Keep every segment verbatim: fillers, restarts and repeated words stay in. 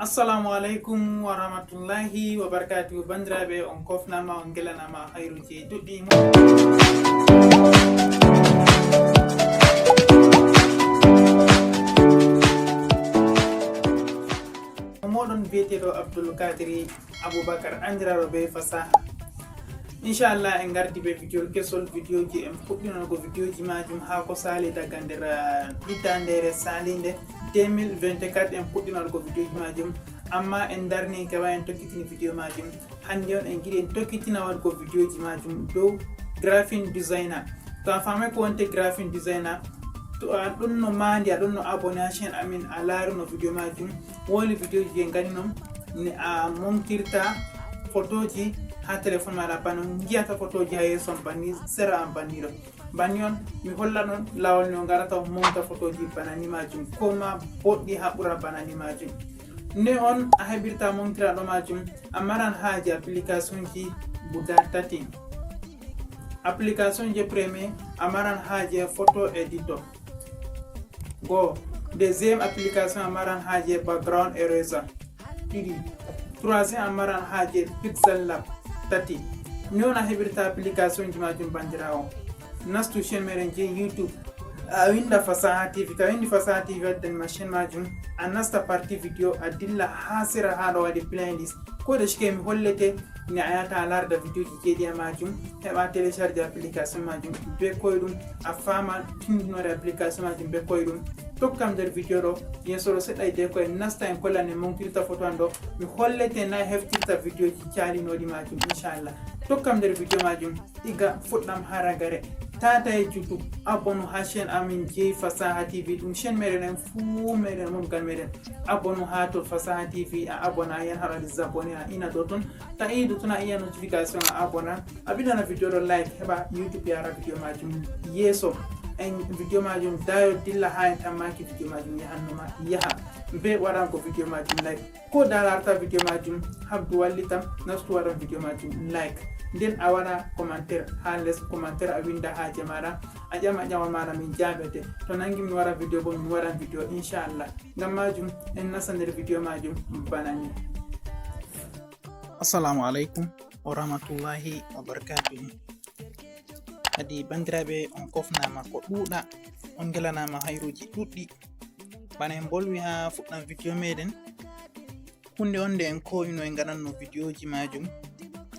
Assalamu alaikum wa rahmatullahi wa barakatuh. Bandiraɓe, on kofnama, on gelanama hayruji duɗɗi. Moɗon biyeteɗo Abdul Kadiri Abubakar, andiraɗo be Fasaha. Inchallah, en gardi be video kesol, videoji en puɗɗinolgo videoji majum ha ko sali daga nder, ah, hittandere salinde deux mille vingt-quatre, en puɗɗinolgo videoji majum, amma en darni kewa en tokkitini video majum. Hande on en giɗi en tokkitina waɗgo videoji majum dow graphic designer. To a famai ko wonte graphic designer, to a ɗon no mandi, a ɗon no abonné ha chaîne amin, a laruno video majum, woni videoji je ngani non, ne a montirta photoji ha téléphone maɗa, bana on ngiyata photoji ha yeeso am banni, sera am banni ɗo. Banni on, mi holla ɗon lawol no ngarata on monta photoji bana ni majum, ko ma boɗɗi ha ɓura bana ni majum. Ne on a heɓirta montiraɗo majum, a maran haje application ji guda tati. Application je premier, a maran haje photo editor. Go. Deuxième application, a maran haje background eraser. Ɗiɗi. Troisième, a maran haje Pixel Lab. Tati. Ni on a heɓirta application ji majum, bandirawo. Nastu chaîne meɗen je YouTube. A winda Fasaha T V. To a windi Fasaha T V, waddan ma chaîne majum. A nasta partie video, a dilla ha sera ha ɗo waɗi playlist. Ko da shike mi hollete, ne a yata a larda videoji je ɗiya majum. Heɓa télécharge application majum be koyɗum. A fama tindinore application majum be koyɗum. Tokkam nder video ɗo, yeeso ɗo seɗɗa hideko en nasta en kolla ne montirta photo an ɗo. Mi hollete na heftirta videoji calinoɗi majum, inchallah. Tokkam nder video majum, iga fuɗɗam ha ragare. Tata e YouTube, abonné ha chaîne amin je Fasaha T V, ɗum chaîne meɗen en fuu meɗen mum gal meɗen. Abonné ha to Fasaha T V, a abonné, a yan haɗa désabonné, a ina ɗo ton. Ta idu tuna iya notification, a abonné. A bidana video ɗo like, heɓa YouTube yara video majum yeeso. En video majum dayo dilla ha en tammaki video majum yahannoma yaha. Be waɗango video majum like. Ko da larta video majum, habdu wallitam, nastu waɗan video majum like. Nden a waɗa commentaire ha les, commentaire a winda haje maɗa, a ƴama ƴama maɗa min jaɓete. To nangi min waɗa video bo, min waɗan video inchallah. Ngam majum en nasta nder video majum bana ni. Assalamu alaikum wa rahmatullahi wa barakatuh. Kadi bandiraɓe, on kofnama ko ɗuuɗa, on gelanama hayruji ɗuɗɗi. Bana en bolwi ha fuɗɗam video meɗen, hunde on nde en koyino en gaɗanno videoji majum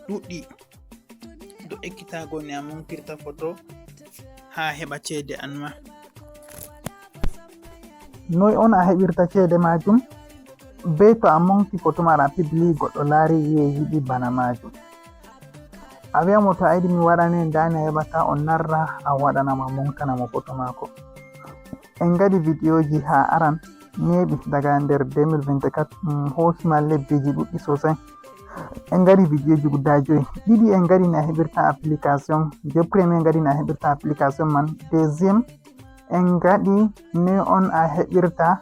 ɗuɗɗi. Do ekkitago ne a montirta photo ha heɓa ceede an ma. Noy on a heɓirta ceede majum? Be to a monti photo maɗa, pibli goɗɗo laari, yi'e, yiɗi bana majum. A wi'a mo to a yiɗi mi waɗane, nda ni a heɓata, o narra, a waɗana ma, montana mo photo mako. En ngaɗi videoji ha aran neeɓi daga nder deux mille vingt-quatre, mm, hoosi ma lebbiji ɗuɗɗi sosai. En ngaɗi videoji guda joyi. Ɗiɗi en ngaɗi ni a heɓirta application. Je premier en ngaɗi ni a heɓirta application man. Deuxième en ngaɗi ni on a heɓirta,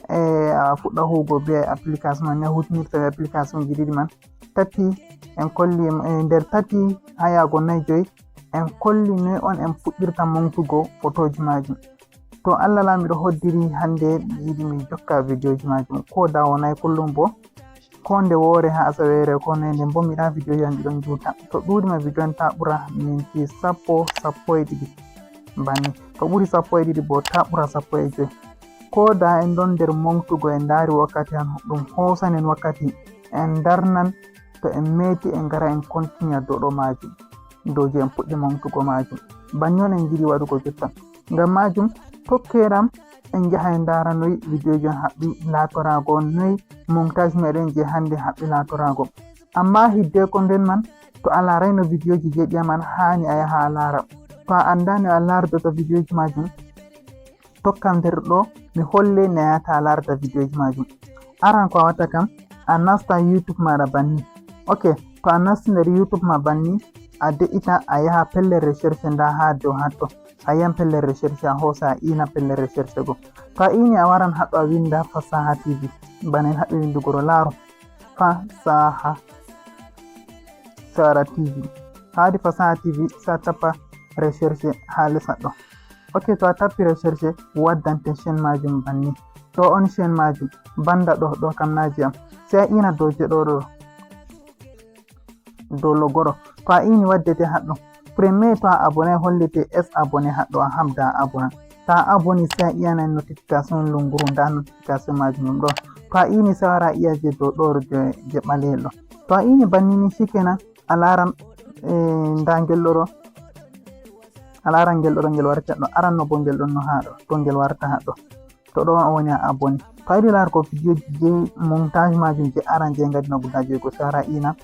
e, a fuɗɗa huwugo be application man, ni a hutinirta be application ji ɗiɗi man. Tati en kolli, e, nder tati ha yago nayi joyi en kolli ni on en fuɗɗirta montugo photoji majum. To Allah laamiɗo hoddiri hande mi yiɗi mi jokka videoji majum. Ko da wonai kullum bo, ko nde woore ha asaweere, ko nde nden bo mi yiɗa videoji am ɗi ɗon juuta. To ɗuuɗi ma video on ta ɓura minti sappo, sappo e ɗiɗi. Banni. To ɓuri sappo e ɗiɗi bo ta ɓura sappo e joyi. Ko da en ɗon nder momtugo, en ndaari wakkati han, ɗum hoosan en wakkati, en ndarnan, to en meeti en ngara en kontinya dow ɗo majum, dow je en puɗɗi momtugo majum. Banni on en ngiɗi waɗugo jotta. Ngam majum tokkeɗam en njaha en ndaara noy videoji on haɓɓi laatorago, noy montage meɗen je hande haɓɓi laatorago. Amma hiddeko nden man, to a laaraino videoji je ɗiya man, hani a yaha a laara. To a andano a lardoto videoji majum, tokkam nder ɗo, mi holle ne a yata a larda videoji majum. Aran ko a watta kam, a nasta YouTube maɗa banni. Ok, to a nasti nder YouTube ma banni, a de'ita a yaha pellel recherche nda ha dow hatto. A yi'an pellel recherche, a hoosa a iina pellel recherche go. To a iini a waran haɗɗo a winda Fasaha T V. Bana en haɓɓi windugo ɗo, laaro. Fasaha Sara T V. Haadi Fasaha T V, sa tappa recherche ha les ɗo. Ok, to a tappi recherche, waddante chaîne majum banni. Ɗo on chaîne majum. Banda ɗo, ɗo kam naji am. Sai a ina doje ɗo ɗo. Dow logo ɗo. To a ini waddete haɗɗo. Premier to a abonné hollete es abonné haɗɗo a habda a abonné. To a abonné sai a iyana notification lunguru nda notification majum ɗum ɗo. To a ini sai wara iya je dow ɗo je, je ɓaleyel ɗo. To a ini bannini shikenan a laran eh, nda ngel ɗo ɗo. A laran ngel ɗo ɗo ngel warta ɗo. Aran no bo ngel ɗon no ha ɗo. To ngel warta haɗɗo. To ɗo on woni a abonné. To a yiɗi larugo vidéo ji je montage majum je aran je ngadino guda joyi go sai wara ina.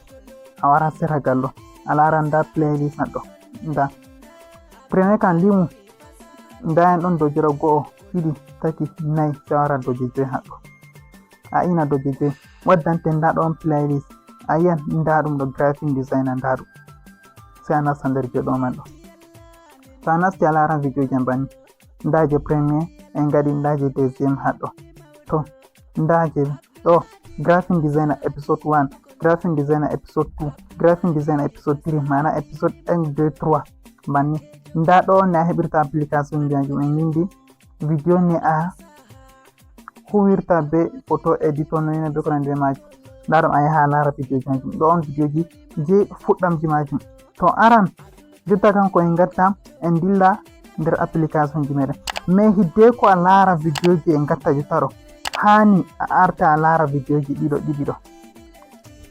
A wara sera gal ɗo. A laran nda playlist haɗɗo. Nda. Premier kan limu. Nda en ɗon dow jero go'o, ɗiɗi, tati, nayi, sai wara dow je joyi haɗɗo. A ina dow je joyi. Waddante nda ɗo on playlist. A yiyan nda ɗum ɗo graphic designer nda ɗum. Sai a nasta nder je ɗo man ɗo. To a nasti a laran vidéo je banni. Nda je premier, en ngadi nda je deuxième haɗɗo. To, nda je ɗo, graphic designer episode one, graphic designer episode two, graphic designer episode three, mana episode un, deux, trois. Banni. Nda ɗo ne a heɓirta application je majum en windi. Vidéo ne a huwirta be photo editor no ina be ko nandi be majum. Nda ɗum a yaha a lara vidéo ji majum. Ɗo on vidéo ji je fuɗɗam ji majum. To aran jotta kan ko en gatta en dilla nder application ji meɗen. Mais hidde ko a lara vidéo ji en gatta jotta ɗo. Hani a arta a lara vidéo ji ɗiɗo ɗiɗi ɗo.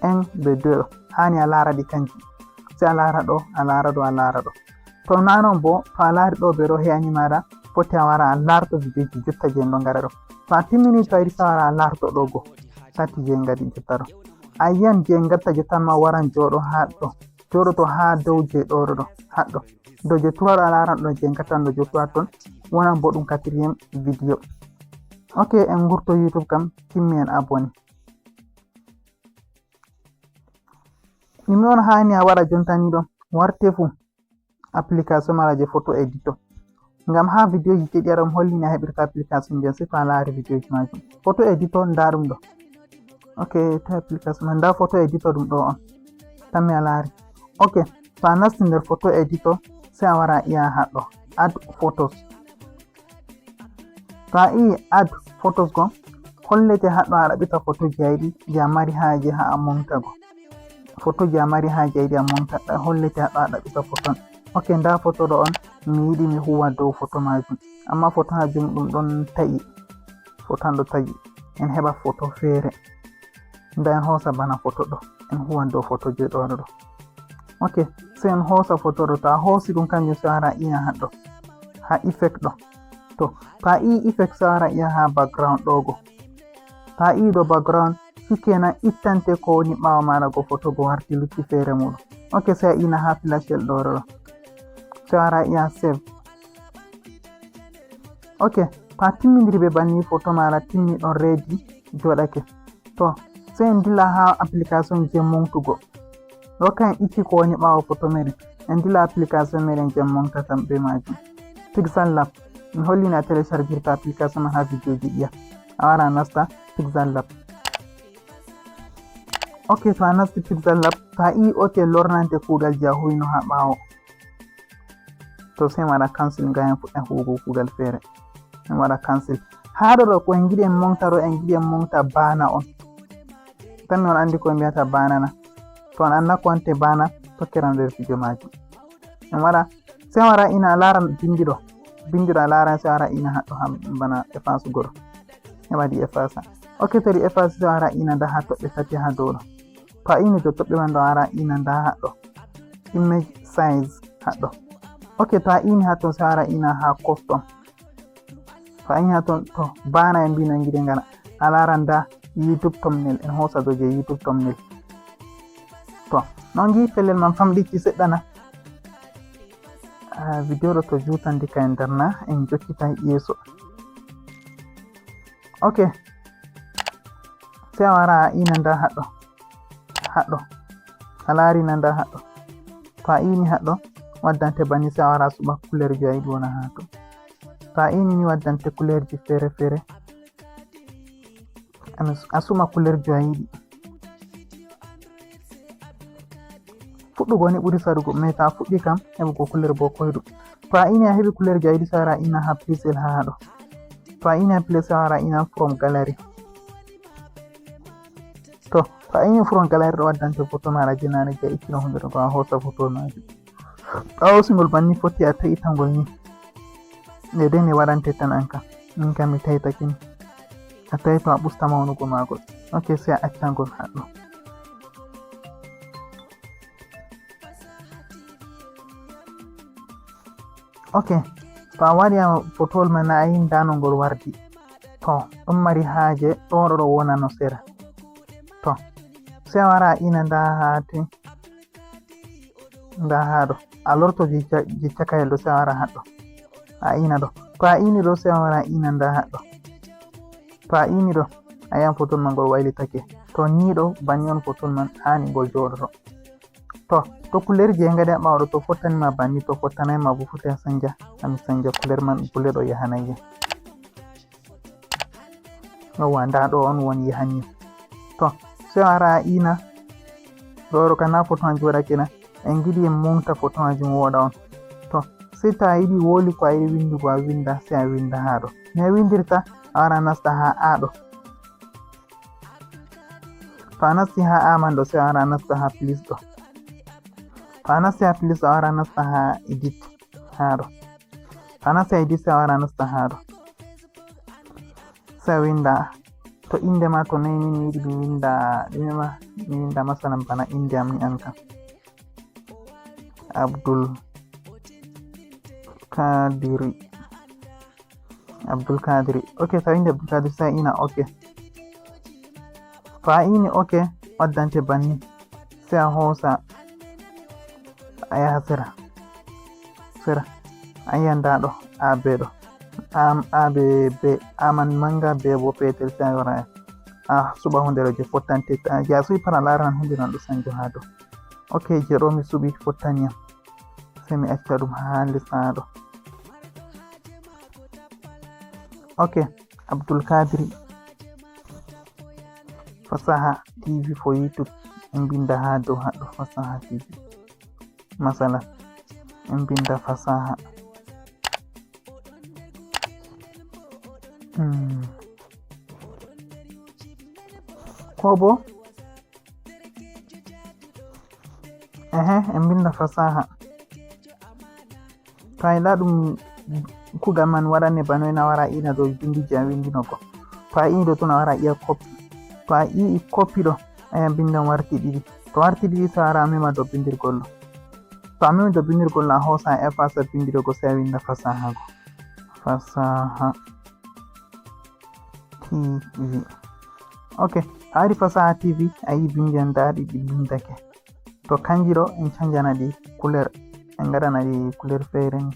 Un be deux ɗo. Hani a lara ɗi kanji. Sai a lara ɗo, a lara ɗo, a lara ɗo. To na non bo, to a laari ɗo be ɗo he'ani maɗa, foti a wara a larto vidéo ji jotta je en ɗo ngara ɗo. To a timmini to a yiɗi sai a wara a larto ɗo go. Tati je en ngadi jotta ɗo. A yiyan je en ngatta jotta ma waran joɗo ha ɗo. Joɗoto ha dow je ɗo ɗo ɗo. Haɗɗo. Dow je trois ɗo a laran ɗo je en ngatta ɗo jotta ton. Wonan bo ɗum quatrième vidéo. Ok, en ngurto YouTube kam, timmi en abonné. Ɗum on hani a waɗa jontani ɗo. Warte fu. Application mara je photo editor. Ngam ha vidéo ji keɗi aɗon hollini a heɓirta application je sai to a laari vidéo ji majum. Photo editor nda ɗum ɗo. Ok, to application man nda photo editor ɗum ɗo on. Tammi a laari. Ok, to a nasti nder photo editor sai a wara a iya haɗɗo. Add photos. To a iya add photos go, hollete haɗɗo a ɗaɓɓita photo ji a yiɗi je a mari haje ha a monta go. Photo ji a mari haje a yiɗi a monta, hollete haɗɗo a ɗaɓɓita photo on. Ok, nda photo ɗo on, mi yiɗi mi huwa dow photo majum. Amma photo majum ɗum ɗon ta'i. Photo an ɗo ta'i. En heɓa photo fere. Nda en hosa bana photo ɗo. En huwan dow photo je ɗo ɗo. Ok, sai en hosa photo ɗo. To a hosi ɗum kanjum sai a wara a ina haɗɗo. Ha effect ɗo. To, to a i effect sai a wara a iya ha background ɗo go. To a i ɗo background, shikenan ittante ko woni ɓawo maɗa go photo go warti lutti fere muɗum. Ok, sai a ina ha flashel ɗo ɗo. Sai a wara a iya save. Ok, to a timmidiri be banni photo maɗa timmi ɗon ready joɗake. To, sai en dilla ha application je montugo. Ɗo kan itti ko woni ɓawo photo meɗen. En dilla application meɗen je montata be majum. Pixel Lab. Mi hollini a téléchargirta application man ha vidéo ji ɗiya. A wara a nasta Pixel Lab. Ok, to a nasti Pixel Lab, to a i ok lornante kugal je a huwino ha ɓawo. To sai mi waɗa cancel ngam en fuɗɗa huwugo kugal fere. Mi waɗa cancel. Ha ɗo ɗo ko en giɗi en monta ɗo, en giɗi en monta bana on. Tan mi on andi ko en mbiyata bana na. To on anda ko wonte bana, tokkiran nder video majum. En waɗa, sai wara ina a laran bindi ɗo. Bindi ɗo a laran sai wara ina haɗɗo ha bana efface go ɗo. E waɗi efface. Ok, to ɗi efface sai wara ina nda ha toɓɓe tati ha dow ɗo. To a ini dow toɓɓe man ɗo a wara ina nda haɗɗo. Image size haɗɗo. Ok, to a ini ha ton sai wara ina ha custom. To a ini ha ton to bana en mbino en giɗi ngana. A laran nda YouTube thumbnail, en hosa dow je YouTube thumbnail. To, non gi pellel man famɗiti seɗɗa na. Ah, video ɗo to jutandi ka en darna, en jokkita yeso. Ok. Sai a wara a ina nda haɗɗo. Haɗɗo. A laari na nda haɗɗo. To a ini haɗɗo, waddante banni sai a wara a suɓa couleur ji a yiɗi wona ha to. To a ini ni waddante couleur ji fere fere. A suɓa couleur ji a yiɗi. Fuɗɗugo ni ɓuri saɗugo, mais to a fuɗɗi kam heɓugo couleur bo koyɗum. To a ini a heɓi couleur ji a yiɗi sai a wara a ina ha pixel ha ɗo. To a ini ha plus, se a wara ina from gallery. To, to a ini from gallery ɗo, waddante photo maɗa je nane je a ittino hunde ɗo, ko a hosa photo majum. A hosi ngol banni, foti a taitangol ni. Nde de nde waɗante tan an kam. Min kam mi taitake ni. A taito a ɓusta mawnugo magol. Ok, se a accangol haɗɗo. Ok, to a waɗi a fotowol ma na a yi nda no ngol wardi. To, ɗum mari haaje ɗo, ɗo, ɗo wona no sera. To, se a wara a ina nda ha ti, nda ha ɗo. A lorto je ca-, je cakayel ɗo, se a wara haɗɗo. A ina ɗo. To a ini ɗo, se a wara a ina nda haɗɗo. To a ini ɗo, a yiyan fotowol ma ngol waylitake. To ni ɗo, banni on fotowol man hani ngol jooɗoto. To, to couleur je ngadi a ɓawo ɗo, to fottani ma banni, to fottanai ma bo foti a sanja. Ami sanja couleur man, bleu ɗo yahanai je. Yawwa, nda ɗo on woni yahani. To, se a wara a ina. Ɗo ɗo kana foto an joɗake na. En giɗi en mumta foto majum woɗa on. To, se to a yiɗi woli ko a yiɗi windugo a winda, se a winda ha ɗo. Ne windirta, a wara nasta ha A ɗo. To a nasti ha A man ɗo, se a wara nasta ha plus ɗo. To a nasti ha plus, a wara nasta ha edit ha ɗo. To a nasti ha edit, se a wara nasta ha ɗo. Se a winda to inde ma, to nayi min mi yiɗi mi winda ɗume ma, mi winda masalan bana inde am ni an kam. Abdul Kadiri. Abdul Kadiri. Ok, to a windi Abdul Kadiri, se a ina ok. To a ini ok, waddante banni. Se a hosa, a yaha sera. Sera. A yiyan nda ɗo, A B ɗo. Am, A B B, A man manga, B bo petel, se a wara a suɓa hunde ɗo je fottante. A, je a suɓi pat a laran hunde man ɗo sanjo ha dow. Ok, je ɗo mi suɓi fottani yam. Se mi acca ɗum ha les ha ɗo. Ok, Abdul Kadiri. Fasaha T V for YouTube. En binda ha dow ha ɗo, Fasaha T V. Masala, en binda Fasaha. Hmm. Ko bo? Ehe, en binda Fasaha. To a yiɗa ɗum kugal man waɗane bano en, a wara ina dow bindi je a windino ko. To a ii ɗo tun, a wara iya copy. To a ii copy ɗo, a yiyan bindan warti ɗiɗi. To warti ɗiɗi, se a wara a mema dow bindirgol ɗo. To a memi dow bindirgol ɗo, a hosa efface bindiɗo go, se a winda Fasaha go. Fasaha T V. Ok, a wari Fasaha T V, a yi bindi an nda ɗi, ɗi bindake. To kanji ɗo, en canjana ɗi couleur. En ngaɗana ɗi couleur feere ni.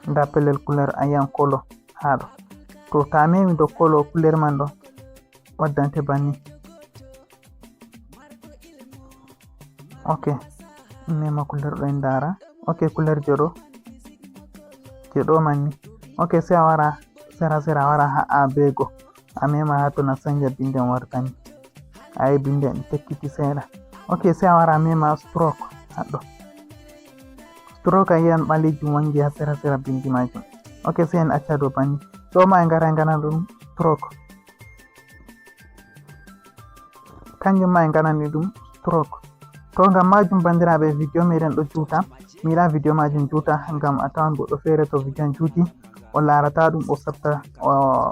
Nda pellel couleur, a yiyan kolo ha ɗo. To ta memi dow kolo couleur man ɗo, waddante banni. Ok, mema couleur ɗo en ndara. Ok, couleur je ɗo. Je ɗo man ni. Ok, se a wara sera sera, a wara ha A B go. A mema ha ton, a sanja bindi an wartani. A yi bindi an tekkiti seeɗa. Ok, se a wara a mema stroke ha ɗo. Stroke a yiyan ɓalejum wangi ha sera sera bindi majum. Ok, se en acca ɗo banni. Ɗo ma en ngara en ngana ɗum stroke. Kanjum ma en nganani ɗum stroke. To ngam majum, bandiraɓe, video meɗen ɗo juuta. Mi yiɗa video majum juuta ngam a tawan goɗɗo feere to video an juuti, o larata ɗum, o sabta, o,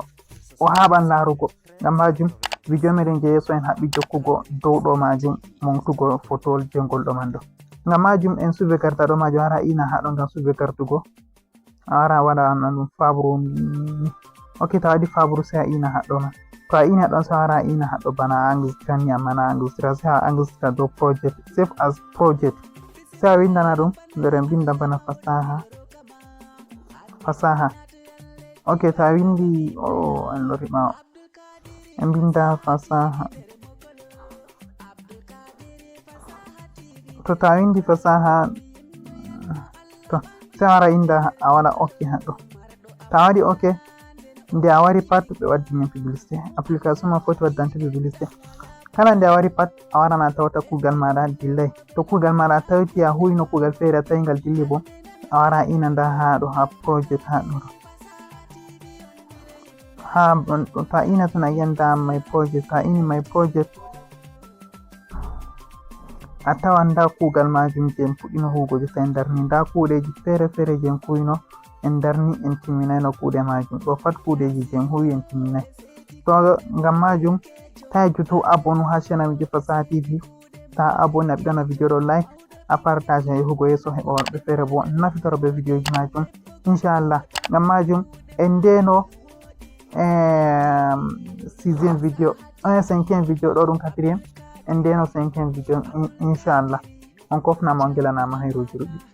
o haɓan larugo. Ngam majum video meɗen je yeeso en haɓɓi jokkugo dow ɗo majum, momtugo fotowol je ngol ɗo man ɗo. Ngam majum en suɓe garta ɗo majum, hara ina haɗo ngam suɓe gartugo. A wara a waɗa an ɗum fabru ni. Ok, to a waɗi fabru, se a ina haɗɗo man. To a ina ɗon, se a wara a ina haɗɗo bana a enregistra ni, amma na a enregistra, se a enregistra dow project, save as project. Se a windana ɗum nder, en binda bana Fasaha. Fasaha. Ok, to a windi, o, en lori ɓawo. En binda Fasaha. To ta windi Fasaha, to, se a wara inda, a waɗa ok haɗɗo. Ta waɗi ok, nde a wari pat ɓe waddi min publicité. Application ma foti waddante publicité. Kala nde a wari pat, a waran a tawta kugal maɗa dillay. To kugal maɗa tawti a huwino kugal feere, a tawi ngal dilli bo, a wara ina nda ha ɗo, ha project ha ɗo. Ha on- to a ini tan a yiyan nda my project, to a ini my project a tawan nda kugal majum je en puɗɗino huwugo jotta en darni, nda kuɗeji fere fere je en kuwino en darni, en timminayno kuɗe majum. Ɗo pat kuɗeji je en huwi en timminay. To ngam majum ta yejjutu abonu ha channel ji Fasaha T V, ta abonne, a ɓiɗɗana video ɗo like, a partage ha yahugo yeso heɓa woɓɓe fere bo nafitoro be videoji majum, inchallah. Ngam majum en ndeno em, sixième video, eh, cinquième video, ɗo ɗum quatrième, en ndeno cinquième video in- inchallah. On kofnama, on gelanama hayruji ɗuɗɗi.